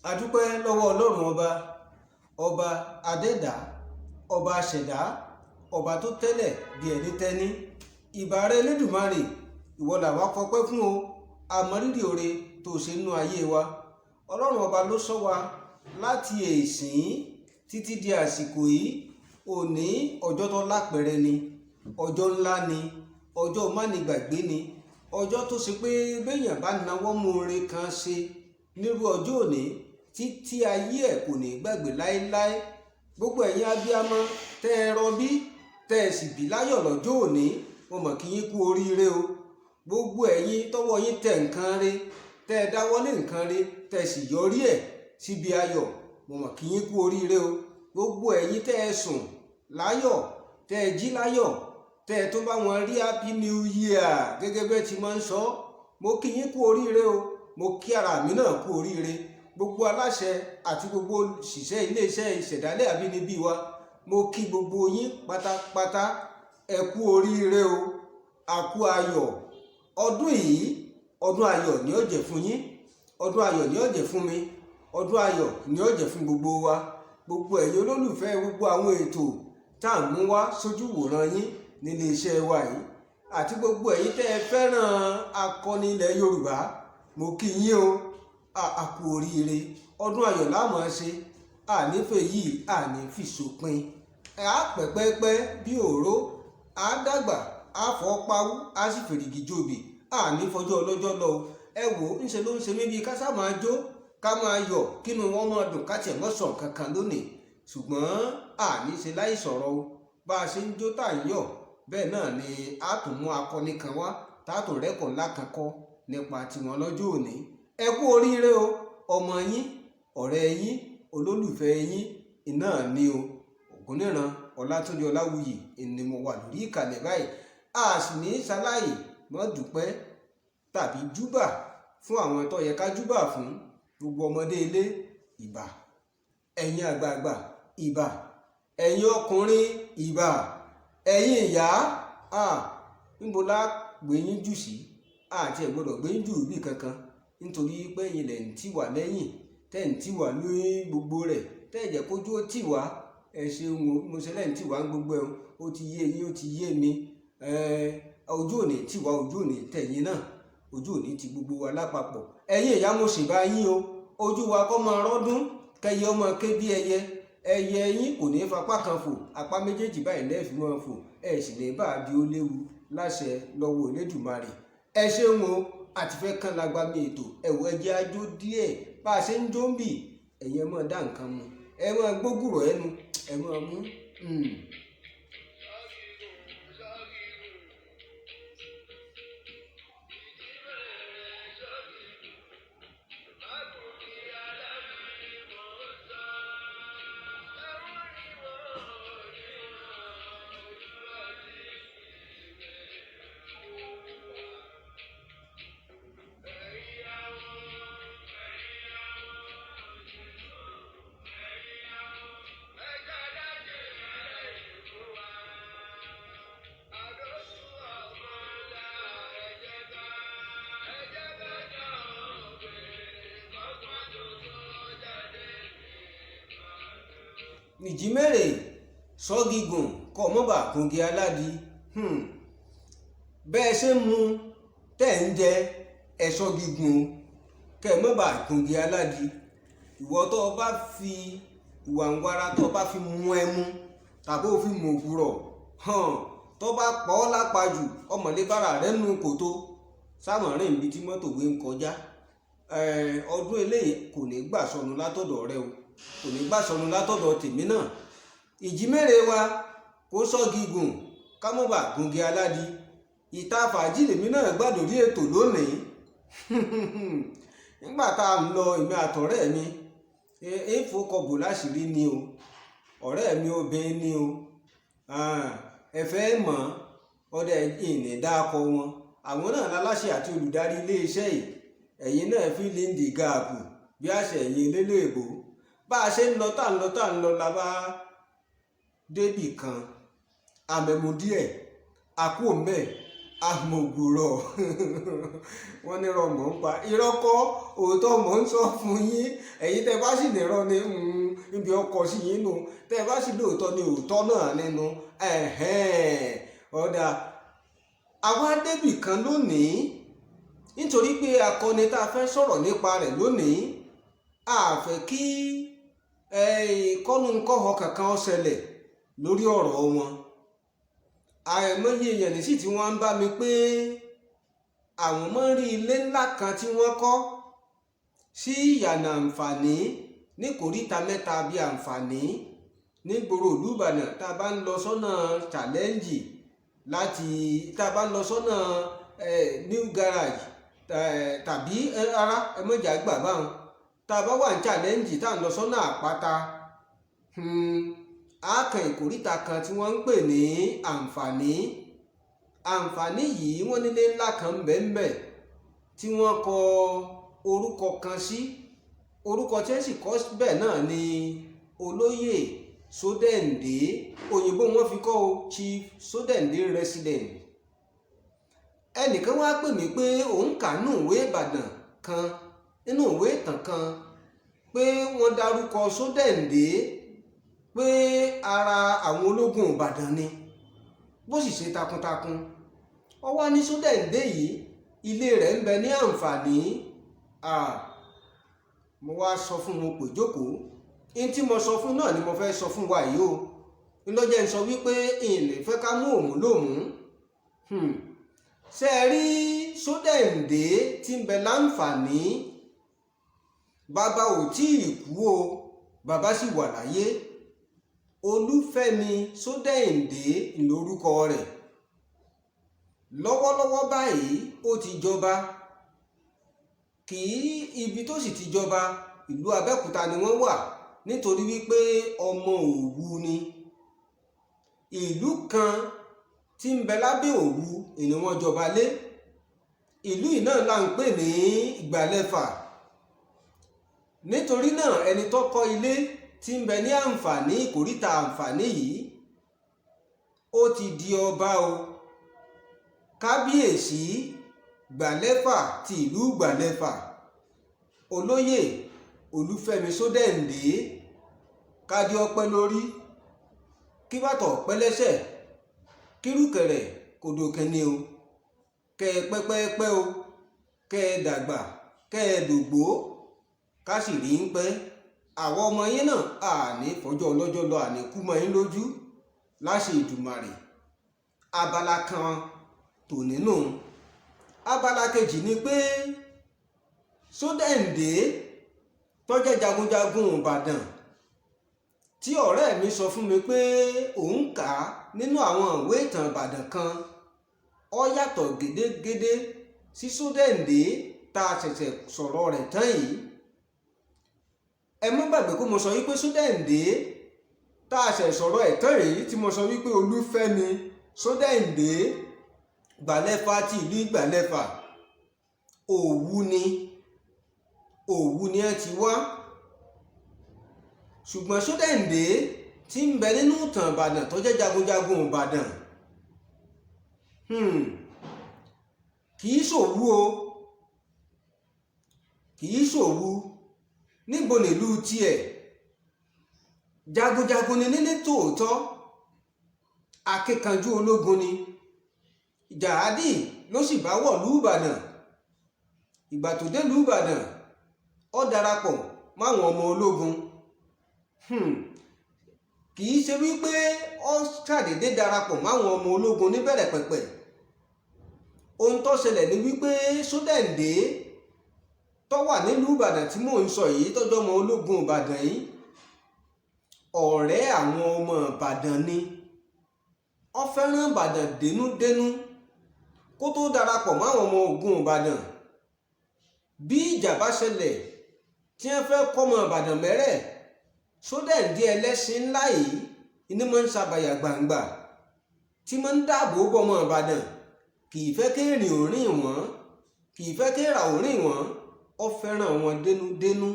A dúpẹ́ lọ́wọ́ Ọlọ́run ọba, ọba adẹ́dà, ọba aṣẹ̀dá, ọba tó tẹ́lẹ̀ bí ẹni tẹ́ní. Ìbà rẹ Elédùmarè, ìwọ làwa fọpẹ́ fún o. Àmọrírì oore tó ṣe nínú ayé wa. Ọlọ́run ọba ló ṣọ́ wa láti èsìn títí di àsìkò yìí. Òní ọjọ́ tó lápẹẹrẹ ni, ọjọ́ ńlá ni, ọjọ́ mánigbàgbé ni, ọjọ́ tó ṣe pé béèyàn bá nawọ́ mú oore kan ṣe nírú ọjọ́ òní títí ayé ẹ̀ kò ní gbàgbé láéláé. Gbogbo ẹ̀yin abiyamọ tẹ́ ẹ rọbí tẹ́ ẹ sì bí láyọ̀ lọ́jọ́ òní, mo mọ̀ kí yín kú oríire o. Gbogbo ẹ̀yin tọ́wọ́ yín tẹ nǹkan re, tẹ́ ẹ dáwọ́lé nǹkan re, tẹ́ ẹ sì yọrí ẹ̀ síbi ayọ̀, mo mọ̀ kí yín kú oríire o. Gbogbo ẹ̀yin tẹ́ ẹ sùn láyọ̀, tẹ́ ẹ jí láyọ̀, tẹ́ ẹ tó bá wọn rí happy new year gẹ́gẹ́ bẹ́ẹ̀ ti máa ń sọ, mo kí yín kú oríire o. Mo kí ara mi náà kú oríire. Gbogbo aláṣẹ àti gbogbo òṣìṣẹ́ iléeṣẹ́ ìṣẹ̀dálẹ̀ àbínibí wa, mo kí gbogbo yín pátápátá, ẹ kú oríire o, a kú ayọ̀. Ọdún yìí, ọdún ayọ̀ ni ó jẹ́ fún yín, ọdún ayọ̀ ni ó jẹ́ fún mi, ọdún ayọ̀ ni ó jẹ́ fún gbogbo wa. Gbogbo ẹ̀yin olólùfẹ́ gbogbo àwọn ètò tá à ń mú wá sójú wòran yín nílé iṣẹ́ wa yìí, àti gbogbo ẹ̀yin tẹ́ ẹ fẹ́ràn akọni ilẹ̀ Yorùbá, mo kí yín o, a kú oríire. Ọdún ayọ̀ la máa ṣe, ànífẹ́ yìí àní fi sópin. Á pẹ́pẹ́pẹ́ bí òró, á dàgbà, á fọ́ pawú, á sì fèrègì jòbì, àní fọjọ́ ọlọ́jọ́ lọ o. Ẹ wò ó, ńṣe ló ń ṣe mí bíi ká sá máa jó, ká máa yọ̀, kínú wọn máa dùn, ká tiẹ̀ mọ́ sọ̀ kankan lónìí. Ṣùgbọ́n àní ṣe láì sọ̀rọ̀ o. Bá a ṣe ń jó tá à ń yọ̀, bẹ́ẹ̀ náà ni a tún mú akọni kan wá, tá a tún rẹ́kọ̀ọ́ ńlá kan kọ́ nípa tiwọn lọ́jọ́ òní. Ẹ kú oríire o. Ọmọ yín, ọ̀rẹ́ yín, olólùfẹ́ yín iná ni o, Ògúnníran Ọlátúndé Ọláwuyì ni mo wà lórí ìkàlẹ̀ báyìí. A sì ní ṣaláì mọ́ dúpẹ́ tàbí júbà fún àwọn tó yẹ ká júbà fún. Gbogbo ọmọdé ilé, ìbà. Ẹ̀yin àgbààgbà, ìbà. Ẹ̀yin ọkùnrin, ìbà. Ẹ̀yin ìyá, níbo la gbé yín jù sí? Àti ẹ̀ gbọ́dọ̀ gbé yín jù bí kankan, nítorí pé ẹ̀yin lẹ̀ ń tì wá lẹ́yìn, tẹ́ ń tì wá lórí gbogbo rẹ̀, tẹ́ ẹ̀ jẹ́ kójú ó tì wá. Ẹ ṣeun o, mo ṣe lẹ́ ń tì wá gbogbo ẹ̀, ó ti yé yín, ó ti yé mi. Ojú ò ní tì wá, ojú ò ní tẹ̀yìn náà, ojú ò ní ti gbogbo wa lápapọ̀. Ẹ̀yin ìyá, mo ṣèbá yín o. Ojú wa kọ́ máa rọ́dún, kẹyẹ ọmọ ké bí ẹyẹ. Ẹyẹ yín kò ní fapá kan fò, apá méjèèjì báyìí lẹ́ẹ̀fì máa fò. Ẹ sì ní bá a di ó léwu láṣẹ lọ́wọ́ Elédùmarè. Ẹ ṣeun o. Àti fẹ́ kán lágbá mi ètò ẹ̀wọ̀, ẹjẹ́ ajó díẹ̀. Bá a ṣe ń jó ń bì, ẹ̀yin ẹ máa dá nǹkan mu, ẹ máa gbógùrọ̀ ẹnu, ẹ máa mú. Ìjímèrè sọ́gígùn kọ́ mọ́bà gungi aládì. Bẹ́ẹ̀ ṣe ń mu tẹ́ ń jẹ ẹ̀ sọ́gígùn kẹ́ mọ́bà gungi aládì. Ìwọ tó o bá fi ìwà ń wara, tó o bá fi mu ẹmu tàbí o fi mu ògùrọ̀, tó bá pọ̀ ọ́ lápajù, ọmọlébára rẹ̀ nù kòtò sámọ̀rìn ibi tí mọ́tò gbé ń kọjá. Ọdún eléyìí kò ní gbà sọnù látọ̀dọ̀ rẹ o, kò ní gbà sọnù látọ̀dọ̀ tèmi náà. Ìjímèrè wa kó sọ́gígùn ká mọ́ bà gungi aládì. Ìta fàájì lèmi náà gbàdórí ètò lónìí. Nígbà tá à ń lọ, èmi àtọ̀rẹ́ mi, èèfó kọbò láṣìírí ni o, ọ̀rẹ́ mi obìnrin ni o. Ẹ fẹ́ mọ̀ ọdẹ ìní dáko wọn, àwọn náà láláṣẹ àti olùdarí iléeṣẹ́ yìí. Ẹ̀yin náà fi lè ń di gáàpù bí àṣẹ ẹ̀yin eléléèbó. Bá a ṣe ń lọ tá ń lọ tá ń lọ la bá débì kan, àmẹ̀mú díẹ̀, àkú òǹbẹ̀, Amògùrọ̀ wọ́n ní irọ́ mọ̀ ń pa. Irọ́ kọ́, òótọ́ mọ̀ ń sọ fún yín. Ẹ̀yin tẹ́ bá sì nírọ́ ní níbi ọkọ̀ sí yín nù, tẹ́ bá sì lóòótọ́ ní òótọ́ náà nínú. Ọ̀dà àwa débì kan lónìí nítorí pé akọni tá a fẹ́ sọ̀rọ̀ nípa rẹ̀ lónìí, a fẹ́ kí kọ́nu-kọ́họ kankan ó ṣẹlẹ̀ lórí ọ̀rọ̀ wọn. Àìmọye èèyàn ní sì tí wọ́n ń bá mi pé àwọn máa ń rí ilé ńlá kan tí wọ́n kọ́ sí ìyànà àǹfààní ní kòríta mẹ́ta bíi àǹfààní nígboro ìlú Ìbàdàn, tá a bá ń lọ sọ́nà Challenge, láti tá a bá ń lọ sọ́nà New Garage, tàbí rárá, ẹ mọ̀jà gbà báwọn, tá a bá wà ní Challenge tá a ń lọ sọ́nà Àpáta, á kan ìkóríta kan tí wọ́n ń pè ní àǹfààní. Àǹfààní yìí, wọ́n nílé ńlá kan ńbẹ̀ńbẹ̀ tí wọ́n kọ orúkọ kan sí. Orúkọ tí wọ́n sì kọ bẹ́ẹ̀ náà ni Olóyè Sódẹ̀ǹdé. Òyìnbó wọn fi kọ́ o, Chief Sódẹ̀ǹdé Resident. Ẹnìkan wá pè mí pé òun kà nínú ìwé Ìbàdàn kan, nínú ìwé ìtàn kan, pé wọ́n dárúkọ Sódẹ̀ǹdé pé ara àwọn ológun Ìbàdàn ni, bó sì ṣe takuntakun. Ó wá ní Sódẹ̀ǹdé yìí, ilé rẹ̀ ń bẹ ní àǹfààní. Mo wá sọ fún, mo pè jókòó. N tí mo sọ fún náà ni mo fẹ́ sọ fún wa yìí o. Ńlọ́jẹ́ ń sọ wípé ìlè fẹ́ ká mú òmù lòmù. Ṣé ẹ rí Sódẹ̀ǹdé tí ń bẹ láǹfààní? Bàbá ò tí ì kú o, bàbá sì wà láyé. Olúfẹ́mi Sódẹ̀ǹdé lórúkọ rẹ̀. Lọ́wọ́lọ́wọ́ báyìí, ó ti jọba. Kì í ibi tó sì ti jọba, ìlú Abẹ́òkúta ni wọ́n wà, nítorí wípé ọmọ Òwu ni. Ìlú kan tí ń bẹ lábẹ́ Òwu ni wọ́n jọba lé. Ìlú yìí náà là ń pè ní Ìgbàlẹ́fà. Nítorí náà, ẹni tó kọ́ ilé tí ń bẹ ní àǹfààní, ìkóríta àǹfààní yìí, ó ti di ọba o. Kábíyèsí Gbàlẹ́fà ti ìlú Gbàlẹ́fà, Olóyè Olúfẹ́mi Sódẹ̀ǹdé, kádé ọpẹ́ lórí, kí bàtà ọpẹ́ lẹ́sẹ̀, kírùkẹ̀rẹ̀ kò dòkìnní o, kẹ́ ẹ pẹ́pẹ́pẹ́ o, kẹ́ ẹ dàgbà, kẹ́ ẹ dògbó, ká sì rí ń pẹ́. Àwọn ọmọ yín náà àní fọjọ́ ọlọ́jọ́ lọ, àní kú mọ́ yín lójú láṣẹ Ìdùmarè. Abala kan tò nínú. Abala kejì ni pé Sódẹ̀ǹdé tó jẹ́ jagunjagun Ìbàdàn tí ọ̀rẹ́ mi sọ fún mi pé òun kà á nínú àwọn ìwé ìtàn Ìbàdàn kan, ó yàtọ̀ gédégédé sí Sódẹ̀ǹdé tá a ṣẹ̀ṣẹ̀ sọ̀rọ̀ rẹ̀ tán yìí. Ẹ má gbàgbé kó mo sọ wípé Sódẹ̀ǹdé tá a ṣẹ̀ sọ̀rọ̀ ẹ̀ tán yìí, tí mo sọ wípé Olúfẹ́mi Sódẹ̀ǹdé Gbàlẹ́fà ti ìlú Ìgbàlẹ́fà, Òwu ni, Òwu ni ẹ ti wá. Ṣùgbọ́n Sódẹ̀ǹdé tí ń bẹ nínú ìtàn Ìbàdàn tó jẹ́ jagunjagun Ìbàdàn, kì í ṣòwu o, kì í ṣòwu. Níbo nílùú tiẹ̀? Jagunjagun ni níní tòótọ́, akíkanjú ológun ni. Jàhádì ló sì bá wọ̀lú Ìbàdàn. Ìgbà tó dé ìlú Ìbàdàn, ó darapọ̀ máwọn ọmọ ológun. Kì í ṣe wípé ó ṣàdédé darapọ̀ máwọn ọmọ ológun níbẹ̀rẹ̀ pẹ̀pẹ̀. Ohun tó ṣẹlẹ̀ ni wípé Sódẹ̀ǹdé tó wà nílùú Ìbàdàn tí mò ń sọ yìí, tọ́jú ọmọ ológun Ìbàdàn yìí, ọ̀rẹ́ àwọn ọmọ Ìbàdàn ni. Ó fẹ́ràn Ìbàdàn dénúdénú kó tó darapọ̀ máwọn ọmọ ogun Ìbàdàn. Bí ìjà bá ṣẹlẹ̀ tí wọ́n fẹ́ kọ́mọ Ìbàdàn mẹ́rẹ̀, Sódẹ̀ǹdé ẹlẹ́sìn ńlá yìí ní máa ń ṣàbàyà gbangba tí máa ń dáàbò bò ọmọ Ìbàdàn. Kì í fẹ́ kéèrìn ò rìn wọ́n, kì í fẹ́ kéèrà ò rìn wọ́n. Ó fẹ́ràn wọn dénúdénú.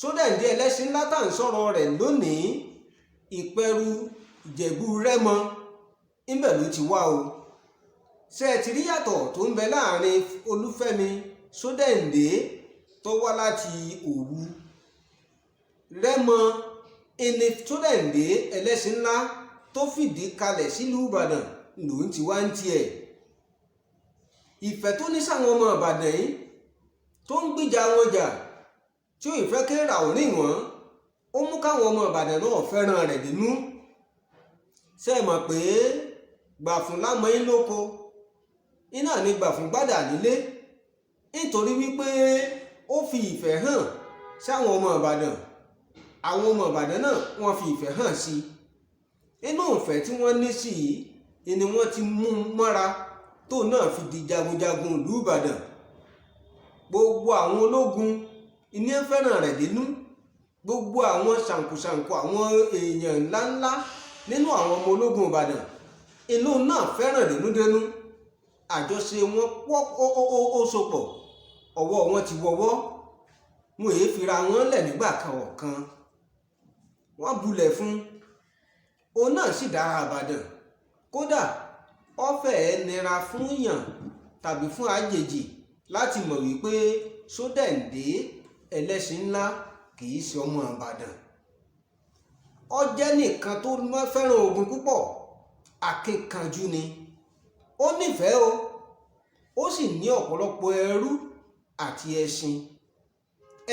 Sódẹ̀ǹdé ẹlẹ́sìn ńlá tá à ń sọ̀rọ̀ rẹ̀ lónìí, Ìpẹ́rù Ìjẹ̀bú Rẹ́mọ ńbẹ̀ ló ti wá o. Ṣé ẹ ti rí yàtọ̀ tó ń bẹ láàrin Olúfẹ́mi Sódẹ́ǹdé tó wá láti Òwu, Rẹ́mọ ẹni Sódẹ́ǹdé ẹlẹ́ṣin ńlá tó fìdí kalẹ̀ sílùú Ìbàdàn lòun ti wá ń tiẹ̀. Ìfẹ́ tó ní sáwọn ọmọ Ìbàdàn yìí tó ń gbìjà wọn jà, tí ó ìfẹ́ kéèrà ò rìn wọ́n, ó mú káwọn ọmọ Ìbàdàn náà fẹ́ràn rẹ̀ nínú. Ṣé ẹ mọ̀ pé gbàfún lámọ́yìn lóko iná ní gbàfún gbàdà nílé, nítorí wípé ó fi ìfẹ́ hàn sáwọn ọmọ Ìbàdàn, àwọn ọmọ Ìbàdàn náà wọ́n fi ìfẹ́ hàn sí i. Inú ìfẹ́ tí wọ́n ní sí i ni wọ́n ti mú mọ́ra tó náà fi di jagunjagun ìlú Ìbàdàn. Gbogbo àwọn ológun ìní fẹ́ràn rẹ̀ dínú, gbogbo àwọn ṣàǹkùṣàǹkù, àwọn èèyàn ńláńlá nínú àwọn ọmọ ológun Ìbàdàn inú náà fẹ́ràn dénúdénú. Àjọṣe wọn pọ̀, ó sopọ̀, ọwọ́ wọn ti wọwọ́, wọn èé fira wọn lẹ̀ nígbà kan ọ̀kan. Wọ́n bulẹ̀ fún òun náà sì dára Ìbàdàn. Kódà ó fẹ́ẹ́ nira fún yàn tàbí fún àjèjì láti mọ̀ wípé Sódẹ́ǹdé ẹlẹ́ṣin ńlá kì í ṣe ọmọ Ìbàdàn. Ó jẹ́ nìkan tó fẹ́ràn ogun púpọ̀, akínkanjú ni, ó nífẹ̀ẹ́ o, ó sì ní ọ̀pọ̀lọpọ̀ ẹrú àti ẹṣin.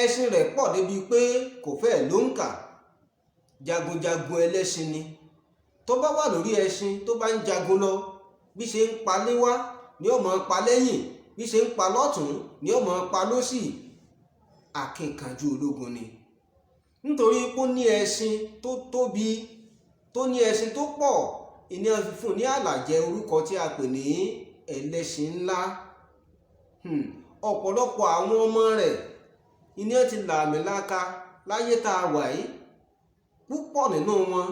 Ẹṣin rẹ̀ pọ̀ débi pé kò fẹ́ẹ̀ ló ń kà. Jagunjagun ẹlẹ́ṣin ni. Tó bá wà lórí ẹṣin tó bá ń jagun lọ, bí ṣe ń pa níwá ni ó máa pa lẹ́yìn, bí ṣe ń pa lọ́tún ni ó máa pa lósì. Akínkanjú ológun ni. Nítorí pé ó ní ẹṣin tó tóbi, tó ní ẹṣin tó pọ̀, ìní fífún ní àlàjẹ orúkọ tí a pè ní ẹlẹ́ṣin ńlá. Ọ̀pọ̀lọpọ̀ àwọn ọmọ rẹ̀ ìní ti làmìlaka láyé tá a wà yìí. Púpọ̀ nínú wọn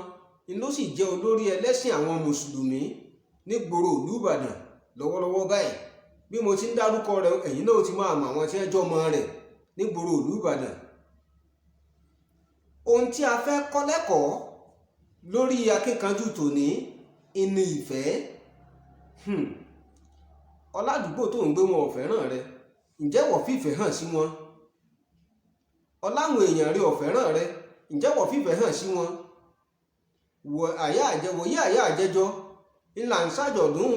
ni ló sì jẹ́ olórí ẹlẹ́sìn àwọn mùsùlùmí nígboro ìlú Ìbàdàn lọ́wọ́lọ́wọ́ báyìí. Bí mo ti ń dárúkọ rẹ̀, ẹ̀yin náà ti máa mọ àwọn tí wọ́n jọ ọmọ rẹ̀ nígboro ìlú Ìbàdàn. Ohun tí a fẹ́ kọ́ lẹ́kọ̀ọ́ lórí akínkanjú tòní ìní ìfẹ́. Ọládùúgbò tó ń gbé wọn ò fẹ́ràn rẹ, ǹjẹ́ wọ́n fìfẹ́ hàn sí wọn? Ọláwọn èèyàn rẹ ò fẹ́ràn rẹ, ǹjẹ́ wọ́n fìfẹ́ hàn sí wọn? Wọ àyà àjẹwòye àyà àjẹjọ ńlá ń ṣàjọ̀dún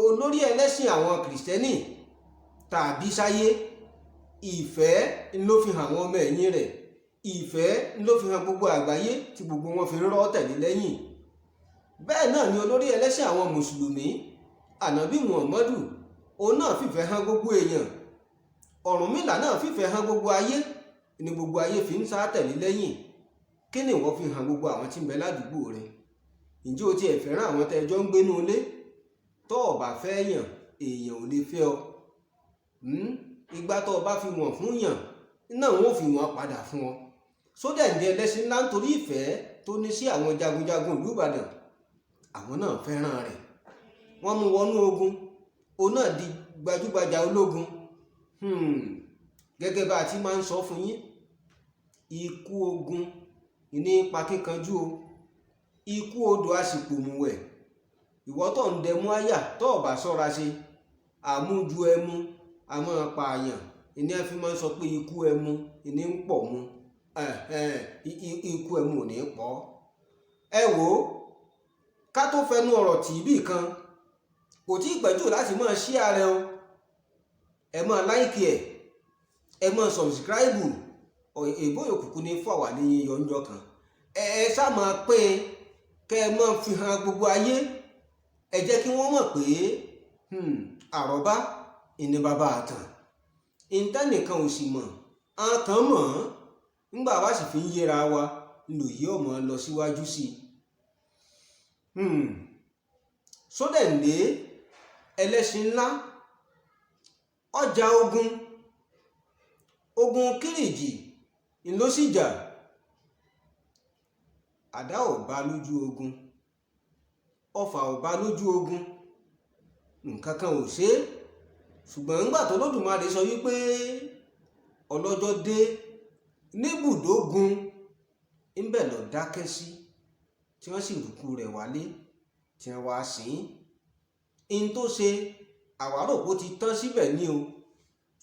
olórí ẹlẹ́sìn àwọn kìrìsìtẹ́nì tàbí sáyé. Ìfẹ́ ló fi hàn àwọn ọmọ ẹ̀yìn rẹ̀, ìfẹ́ ló fi hàn gbogbo àgbáyé tí gbogbo wọn fi rọ́ tẹ̀lé lẹ́yìn. Bẹ́ẹ̀ náà ni olórí ẹlẹ́sìn àwọn mùsùlùmí ànábì Muhammadu, òun náà fìfẹ́ hàn gbogbo èèyàn. Ọ̀rúnmìlà náà fìfẹ́ hàn gbogbo ayé ni gbogbo ayé fi ń sá tẹ̀lé lẹ́yìn. Kí ni ìwọ fi hàn gbogbo àwọn tí ń bẹ ládùúgbò rẹ? Ǹjẹ́ o tiẹ̀ fẹ́ràn àwọn tẹ́ ẹjọ́ ń gbénú ilé? Tó o bá fẹ́ yàn, èèyàn ò lè fẹ́ ọ. Ìgbà tó o bá fi wọ̀n fún yàn náà wọ́n fi wọ́n padà fún ọ. Sódẹ́ǹdé ẹlẹ́ṣin ńlá, nítorí ìfẹ́ tó ní sí àwọn jagunjagun ìlú Ìbàdàn, àwọn náà fẹ́ràn rẹ̀, wọ́n mú wọnú ogun, òun náà di gbajúgbajà ológun. Gẹ́gẹ́ bá a ti máa ń sọ fún yín, ikú ogun ní pa kíkanjú o, ikú odò àsìpòmùwẹ̀. Ìwọ tó ń dẹmú àyà, tó o bá ṣọ́ra ṣe, àmúju ẹmu a máa pa àyàn. Ìní ẹ fi máa ń sọ pé ikú ẹmu ìní ń pọ̀ mu, ikú ẹmu ò ní pọ̀. Ẹ wò ó, ká tó fẹnu ọ̀rọ̀ tì í bì kan, kò tí ì pẹ́jù láti máa share rẹ o. Ẹ máa like ẹ, ẹ máa subscribe. Èbó òkùnkùn ní fún àwa ní yọ̀ǹjọ kan. Ẹ ṣá máa pín kẹ́ ẹ máa fi hàn gbogbo ayé. Ẹ jẹ́ kí wọ́n mọ̀ pé àròbá ìní bàbá àtàn ìńtẹ́nìkan ò sì mọ̀, àwọn kan mọ̀ ọ́n. Nígbà wá sì fi ń yéra wa lòyí ọmọ lọ síwájú sí i. Sódẹ̀ǹdé ẹlẹ́ṣin ńlá ọjà ogun, ogun Kírìjì ló sì jà. Àdá ò bá lójú ogun, ọfà ò bá lójú ogun, nǹkan kan ò ṣe é. Ṣùgbọ́n ńgbà tó Olódùmarè sọ wípé ọlọ́jọ́ dé níbùdógun, ńbẹ̀ lọ dákẹ́ sí, tí wọ́n sì rúkú rẹ̀ wálé tí wọ́n wá sìn. In tó ṣe àwárò kó ti tán síbẹ̀ ní o,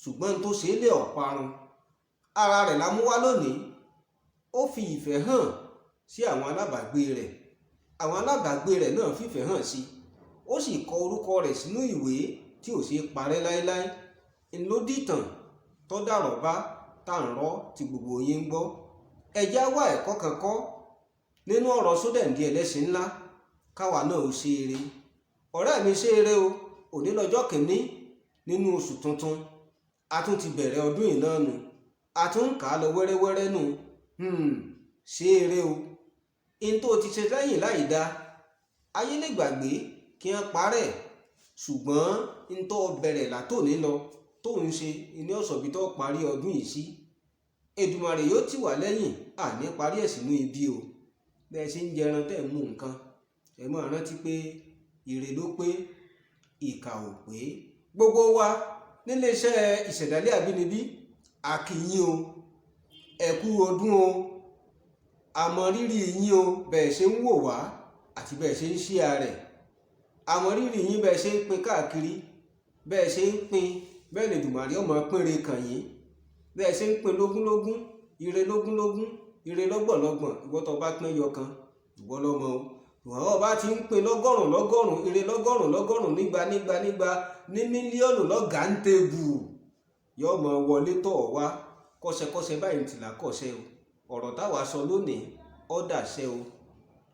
ṣùgbọ́n n tó ṣe é lè ọ̀parun ara rẹ̀ la mú wá lónìí. Ó fi ìfẹ́ hàn sí àwọn alábàágbé rẹ̀, àwọn alábàágbé rẹ̀ náà fìfẹ́ hàn sí, ó sì kọ orúkọ rẹ̀ sínú ìwé tí ò ṣeé parẹ́ láéláé. Ńlódìtàn tó dàrọ̀ bá tá à ń rọ́ tí gbogbo yín ń gbọ́. Ẹjẹ́ á wá ẹ̀kọ́ kan kọ́ nínú ọ̀rọ̀ Sódẹ̀ǹdé ẹlẹ́ṣin ńlá, káwa náà ó ṣe eré. Ọ̀rẹ́ mi, ṣe eré o. Òní lọ́jọ́ kìíní nínú oṣù tuntun, a tún ti bẹ̀rẹ̀ ọdún yìí náà nù, a tún ń kà á lọ wẹ́rẹ́wẹ́rẹ́ nù. Ṣe eré o. In tó ti ṣe sẹ́yìn láì da, ayé lè gbàgbé kí wọ́n parẹ́, ṣùgbọ́n in tó bẹ̀rẹ̀ látòní lọ tó ń ṣe ní ọ̀sọ̀bí tó parí ọdún yìí sí, Èdùmàrè yóò tì wá lẹ́yìn, àní parí ẹ̀ sínú ibi o. Bẹ́ẹ̀ ṣe ń jẹran tẹ́ ń mú nǹkan, ẹ máa rántí pé ire ló pé, ìkà ò pé. Gbogbo wa níléeṣẹ́ Ìṣẹ̀dálẹ̀ Àbínibí a kí yín o, ẹ kú ọdún o, àmọ́ rírì yín o, bẹ́ẹ̀ ṣe ń wò wá àti bẹ́ẹ̀ ṣe ń ṣíà rẹ̀, àmọ́ rírì yín, bẹ́ẹ̀ ṣe ń pín káàkiri, bẹ́ẹ̀ ṣe ń pín, bẹ́ẹ̀ lè Èdùmàrè ọmọ pínre kàn yín, bẹ́ẹ̀ ṣe ń pín lógúnlógún, ire lógúnlógún, ire lọ́gbọ̀nlọ́gbọ̀n. Ìwọ tó bá pín yọ kan, ìwọ lọ́mọ o. Ìwọ bá ti ń pín lọ́gọ́rùn lọ́gọ́rùn, ire lọ́gọ́rùn lọ́gọ́rùn, nígba nígba nígba, ní mílíọ̀nù lọ́gàntébù yóò mọ wọlé tọ̀ wá kọ́sẹ̀kọ́sẹ̀ báyìí tìlà kọ́sẹ̀ o. Ọ̀rọ̀ táwa sọ lónìí ọ́ dàṣẹ o.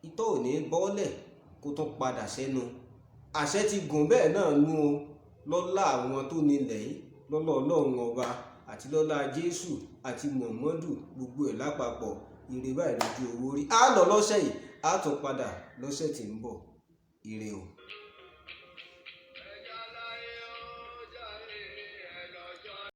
Itọ́ ò ní bọ́lẹ̀ kó tún padà sẹ́nu. Àṣẹ ti gùn bẹ́ẹ̀ náà nú o. Lọ́lá àwọn tó nílẹ̀ yìí, lọ́lá Ọlọ́run ọba àti lọ́lá Jésù àti Mọ̀mọ́dù, gbogbo ẹ̀ lápapọ̀, ire báyìí lójú owó rí. Á lọ lọ́sẹ̀ yìí, á tún padà lọ́sẹ̀ tí ń bọ̀. Ire o.